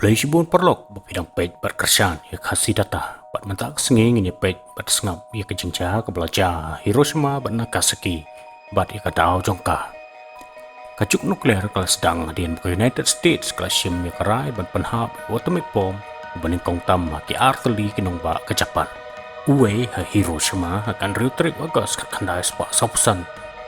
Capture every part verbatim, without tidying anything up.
Khublei shibun paralok ba phi dang peit bad kyrshan ïa ka Khasi Data. Bad mynta ka sngi ngin ïa peit bad sngap ïa ka jingjia kaba la jia ha Hiroshima bad Nagasaki bad ïa ka daw jong ka. Ka juk nuklear ka la sdang hadien ba ka United States ka la shim ïa ka rai ban pynhap ïa u atomic bomb uba nyngkong tam ha ki artylli ki nongbah ka Japan. Uwei ha Hiroshima ha ka hynriew tarik August khatkhyndai spah sawphew san,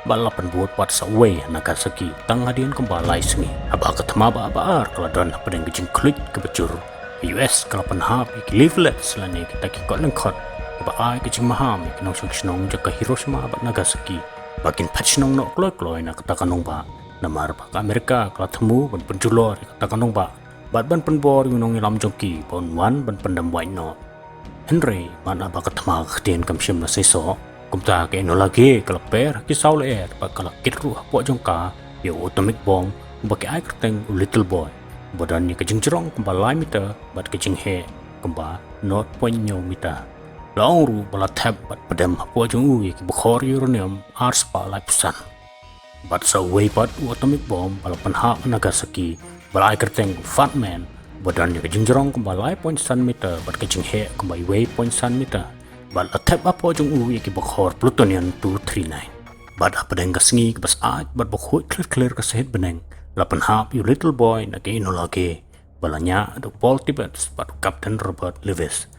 bad la pynbud pat sa uwei ha Nagasaki tang hadien kumba lai sngi. Haba ka thma ba ar ka la don hapdeng ka jingkhluit kaba jur, ka U S ka la pynhap ïa ki leaflets lane kita ki kot lyngkhot kiba ai ka jingmaham ïa ki nongshong shnong jong ka Hiroshima bad Nagasaki ba kin phet shnong noh kloi kloi na kata ka nongbah, namar ba ka Amerika ka la thmu ban pynjulor ïa kata ka nongbah bad ban pynbor ïa u nongïalam jong ki ba un wan ban pyndem wait noh. Hynrei man haba ka thma ka ktien kam shym la seisoh, kumta ka Enola Gay ka la per ha ki saw lyer bad ka la kit ruh hapoh jong ka ïa u atomic bomb uba ki ai kyrteng u Little Boy, uba don ïa ka jingjrong kumba lai meter bad ka jingheh kumba nought point hynñiew meter. La ong ruh ba la thep bad pdem hapoh jong u ïa ki bukhor uranium ar spah laiphew san. Bad sa uwei pat u atomic bomb ba la pynhap ha Nagasaki ba la ai kyrteng u Fat Man, uba don ïa ka jingjrong kumba lai point san meter bad ka jingheh kumba uwei point san meter. Bad la thep hapoh jong u ïa ki bukhor plutonium two three nine. Bad hapdeng ka sngi kaba syaid bad ba khuid khlir khlir ka sahit bneng, la pynhap ïa u Little Boy na ka Enola Gay ba la ñiah da u Paul Tibbets bad u Captain Robert Lewis.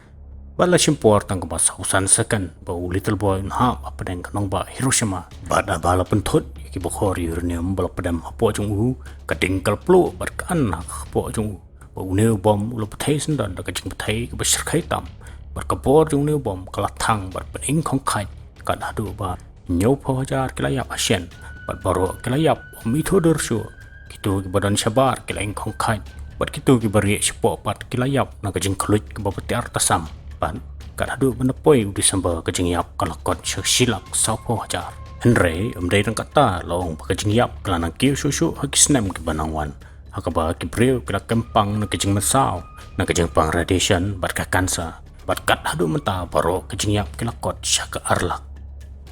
Bad la shim por tang kumba sawphew san second ba u Little Boy un hap hapdeng ka nongbah Hiroshima. Bad haba la pynthut ïa ki bukhor uranium ba la pdem hapoh jong u, ka ding ka la pluh bad ka an ha ka kpoh jong u. Bad une u bomb u la pynthei syndon da ka jingpynthei kaba shyrkhei tam. Bad ka bor jong une u bomb ka la thang bad pyningkhong khait kat haduh ba hynñiewphew hajar ki la ïap ha shen, bad baroh ki la ïap ym ithuh dur shuh. Kito kiba don shabar ki la ingkhong khait, bad kito kiba rieh shapoh pat ki la ïap na ka jingkhluit kaba btiar tasam. Bad kat haduh ba na poi u December ka jingïap ka la kot sha shi lak sawphew hajar. Hynrei ym dei tang kata, la ong ba ka jingïap ka la nang kiew shuh shuh ha ki snem kiba nang wan, ha kaba ki briew ki la kynpang na ka jingmynsaw na ka jingpang radiation bad ka cancer. Bad kat haduh mynta baroh ka jingïap ki la kot sha ka ar lak.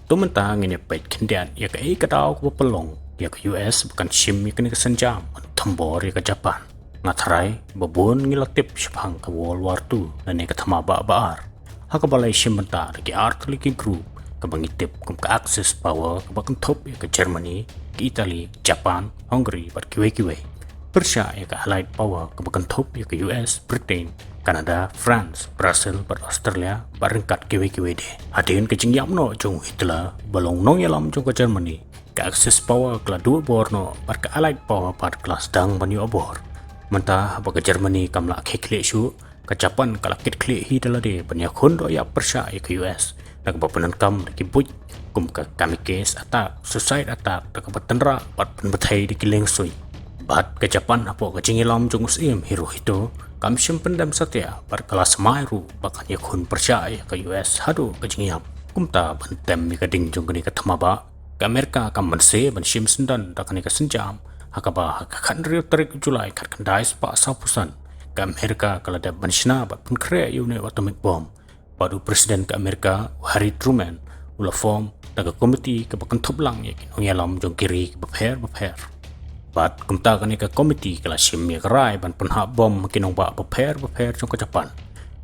To mynta ngin ïa peit khyndiat ïa kaei ka daw kaba pynlong ïa ka U S ba kan shim ïa kane ka sienjam ban thombor ïa ka Japan. Nga tharai ba bun ngi la tip shaphang ka World War Two lane ka thma ba ar, ha kaba la ïashim bynta da ki artylli ki group kaba ngi tip kum ka Axis power kaba kynthup ïa ka Germany, ka Italy, Japan, Hungary bad kiwei kiwei, pyrshah ïa ka Allied power kaba kynthup ïa ka U S, Britain, Canada, France, Brazil bad Australia bad ryngkat kiwei kiwei de. Hadien ka jingïap noh jong u Hitler uba long nongïalam jong ka Germany, ka Axis power ka la duh bor noh bad ka Allied power pat ka la sdang ban ïoh bor. Mynta haba ka Germany kam lah khie khlieh shuh, ka Japan ka la kit khlieh hi da lade ban ïakhun dohïap pyrshah ïa ka U S, na kaba pyndonkam da ki buit kum ka kamikaze attack, suicide attack, da kaba tynrah bad pynbthei da ki liengsuiñ. Bad ka Japan hapoh ka jingïalam jong u Syiem Hirohito kam shym pyndem satia bad ka la smai ruh ba kan ïakhun pyrshah ïa ka U S haduh ka jingïap. Kumta ban tem ïa ka ding jong kane ka thma ba, ka Amerika kam banse ban shim syndon da kane ka sienjam, ha kaba ha ka khathynriew tarik July khatkhyndai spah sawphew san, ka Amerika ka la dep ban shna bad pynkhreh ïa une u atomic bomb. Bad u President ka Amerika u Harry Truman u la form da ka komiti kaba kynthup lang ïa ki nongïalam jong ki ri kiba pher bapher. Bad kumta kane ka komiti ka la shim ïa ka rai ban pynhap bom ha ki nongbah bapher bapher jong ka Japan.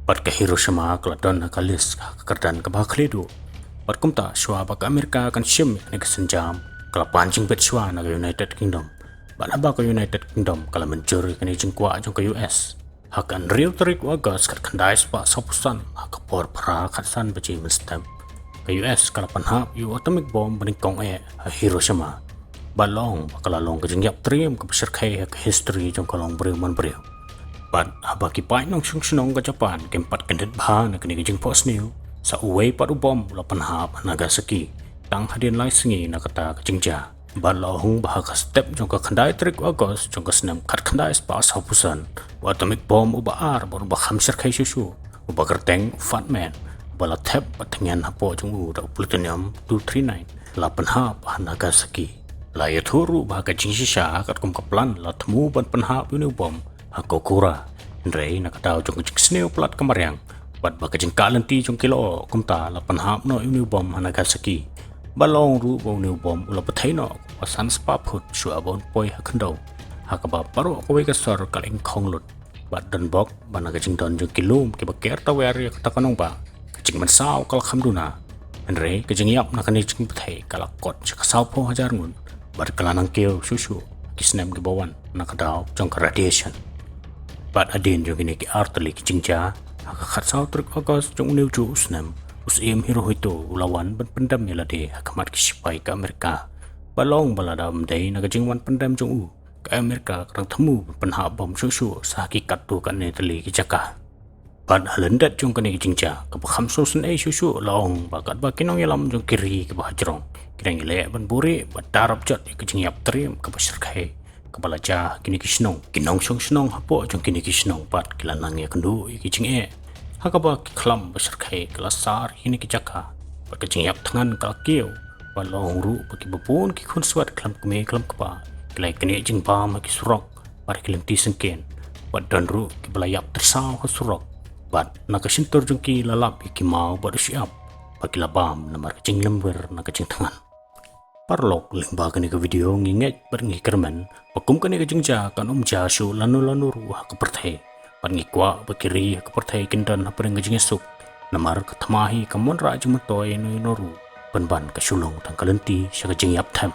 Bad ka Hiroshima ka la don ha ka list ha ka kyrdan kaba ha khlieh duh. Bad kumta shuwa ba ka Amerika kan shim ïa kane ka sienjam, ka la pan jingbit shuwa na ka United Kingdom. Bad haba ka United Kingdom ka la mynjur ïa kane ka jingkwah jong ka U S, ha ka hynriew tarik u August khatkhyndai spah sawphew san, ha ka por phra khatsan baje mynstep, ka U S ka la pynhap ïa u atomic bomb ba nyngkong eh ha Hiroshima. Bad la ong ba ka la long ka jingïap triem kaba shyrkhei ha ka history jong ka longbriew manbriew. Bad haba ki paid nongshong shnong ka Japan kim pat kyndit bha na kane ka jingphohsniew, sa uwei pat u bomb u la pynhap ha Nagasaki tang hadien lai sngi na kata ka jingjia. Bad la ong ba ha ka step jong ka khyndai tarik August jong ka snem khatkhyndai spah sawphew san, u atomic bomb uba ar bad uba kham shyrkhei shuh shuh, uba kyrteng u Fat Man, uba la thep bad thngen hapoh jong u da u plutonium two three nine, la pynhap ha Nagasaki. La ïathuh ruh ba ha ka jingshisha katkum ka plan la thmu ban pynhap ïa une u bomb ha Kokura. Hynrei na ka daw jong ka jingsniew palat ka mariang bad ba ka jingkah lynti jong ki lyoh, kumta la pynhap noh ïa une u bomb ha Nagasaki. Bad la ong ruh ba une u bomb u la bthei noh kumba san spah phut shuwa ba un poi ha khyndew, ha kaba baroh kawei ka sor ka la ingkhong lut. Bad don bok ba na ka jingdon jong ki lum kiba ker tawiar ïa kata ka nongbah, ka jingmynsaw ka la kham duna. Hynrei ka jingïap na kane ka jingpyrthei ka la kot sha ka sawphew hajar ngut, bad ka la nang kiew shuh shuh ha ki snem kiba wan na ka daw jong ka radiation. Bad hadien jong kine ki ar tylli ki jingjia, ha ka khatsaw tarik August jong une u juh u snem, u Syiem Hirohito u la wan ban pyndem ïa lade ha khmat ki shipai ka Amerika. Bad long ba lada ym dei na ka jingwan pyndem jong u, ka Amerika ka dang thmu ban pynhap bom shuh shuh sha ki katto katne tylli ki jaka. Bad ha lyndet jong kane ka jingjia kaba kham sngewsynei shuh shuh, la ong ba katba ki nongïalam jong ki ri kiba hajrong ki dang ïaleh ban buhrieh bad darap jot ïa ka jingïap triem kaba shyrkhei kaba la jia ha kine ki shnong, ki nongshong shnong hapoh jong kine ki shnong pat ki la nang ïakynduh ïa ki jingeh, ha kaba ki khlam ba shyrkhei ki la sar ïa kine ki jaka. Bad ka jingïap thngan ka la kiew, bad la ong ruh ba kiba bun ki khun swat khlem kmie khlem kpa ki la ïaknieh jingbam ha ki surok bad ha ki lynti syngkien. Bad don ruh kiba la ïap tyrsaw ha surok, bad na ka shyntur jong ki la lap ïa ki maw bad u shyiap, bad ki la bam namar ka jinglynwir na ka jingthngan. Paralok, lyngba kane ka video ngi ngeit bad ngi kyrmen ba kum kane ka jingjia kan ym jia shuh lano lano ruh ha ka pyrthei. Bad ngi kwah ba ki ri ha ka pyrthei kin don hapdeng ka jingïasuk, namar ka thma hi kam wanrah jingmyntoi ïano ïano ruh, pynban ka shu long tang ka lynti sha ka jingïap them.